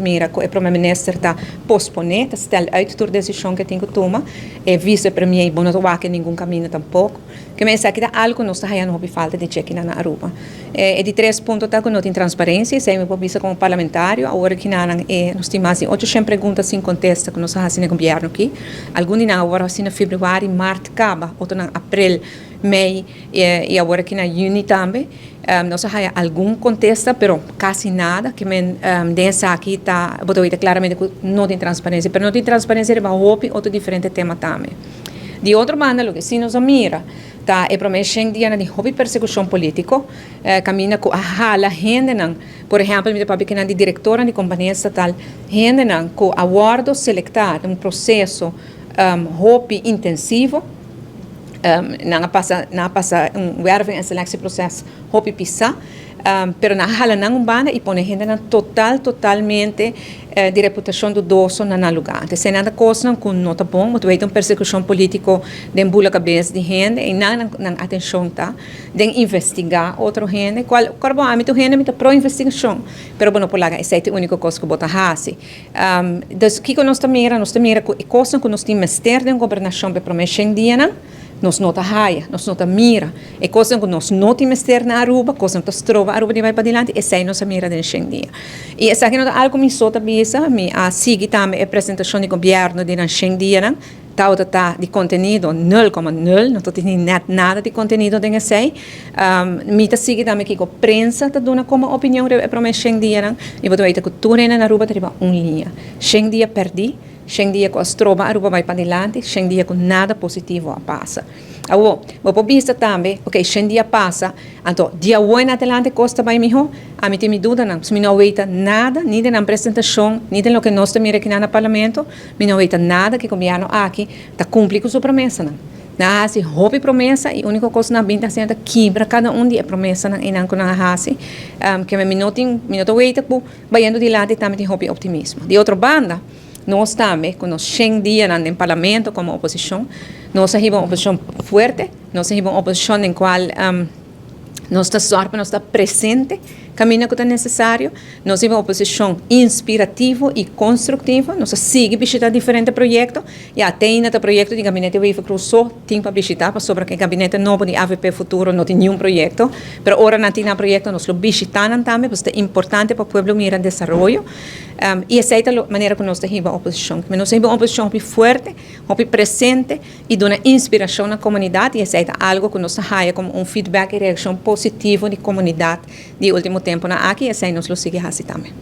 Mira ku e prome minister ta pospone, ta stel uit tur desishon ku e tin ku tuma. E vice premier bo no ta wak ningun kaminda tampoko. Ke men esaki ta algu ku nos ta haña hopi falta di dje kinan na Aruba. E di tres punto ta ku no tin transparensia, esei mi por bisa komo parlamentario. Awor kinanan e nos tin mas di 800 pregunta sin kontesta ku nos a hasi na e gobièrnu aki. Algun di nan awor a hasi na febrüari, mart kaba, otronan aprel, mei i awor aki na yüni tambe. Nos a haya algun kontesta, pero kasi nada. Ke men den esaki ta bo ta weta klaramente ku no tin transparensia, pero no tin transparensia riba hopi otro diferente tema tambe. Di otro banda, loke si nos a mira ta e prome shen dianan di hopi persekushon politiko, kaminda ku a hala hendenan, por ehèmpel mi ta papia kinan di direktornan di kompania estatal, hendenan ku a wòrdu selektá den un proseso hopi intensivo. Nan a pasa un werving en selectieproces hopi pisa, pero nan a hala nan un banda y pone hendenan totalmente di reputacion dudoso na nan lugar. Entonces, nan ta cosnan cu no ta bon, bo ta un persecucion politico den bula cabes di hende y nan atencion ta den investiga otro hende. Cual bo ami tu hende mi ta pro investigacion, pero bo no por laga esey ta e unico cos cu bo ta hasi. Dus kico nos ta mira? Nos ta mira cu e cosnan cu nos tin mester den gobernacion pe prome 100 dianan, nos no ta haya, nos no ta mira. E cosnan cu nos no tin mester na Aruba, cosnan cu ta stroba Aruba di bay padilanti, esey nos a mira den 100 dia. Y esaki no ta algo mi so ta bisa, mi a sigui tambe e presentacion di gobierno di nan 100 dianan, tawata ta di contenido 0,0, no tin net nada di contenido den esey. Mi ta sigui tambe kico prensa ta duna como opinion riba e prome 100 dianan, y bo ta weta cu tur hende na Aruba ta riba un liña. 100 dia perdi, 100 dia cu a stroba Aruba bay padilanti, 100 dia cu nada positivo a pasa. Awo, bo por bisa tambe, ok, 100 dia pasa, anto di awo en adelante cos ta bay miho? Ami tin mi dudanan. Mi no weta nada, ni den nan presentacion, ni den loke nos ta mira aki na parlamento, mi no weta nada cu e gobierno aki ta cumpli cu su promesanan. Nan a hasi hopi promesa y unico cos nan bin ta haciendo ta kibra cada un di e promesanan y nan cu nan a hasi. Ke mi no tin, mi no ta weta cu bayendo dilanti tambe tin hopi optimismo. Di otro banda, nos tambe, cu nos 100 dianan den parlamento como oposicion, nos a hiba un oposicion fuerte, nos a hiba un oposicion den cual nos ta zorg pa nos ta presente caminda cu ta necesario, nos a hiba un oposicion inspirativo y constructivo, nos a sigui bishita diferente proyecto, ya te ainda ta proyecto di gabinete Wever-Croes so tin pa bishita, pasobra cu e gabinete nobo di AVP Futuro no tin ningun proyecto, pero ora nan tin nan proyecto nos lo bishita nan tambe, pasobra ta importante pa pueblo mira desaroyo, y esey ta manera cu nos ta hiba oposicion. Nos ta hiba un oposicion hopi fuerte, hopi presente y duna inspiracion na comunidad, y esey ta algo cu nos ta haya como un feedback y reaccion positivo di comunidad di ultimo temponan aki, y esey nos lo sigui hasi tambe.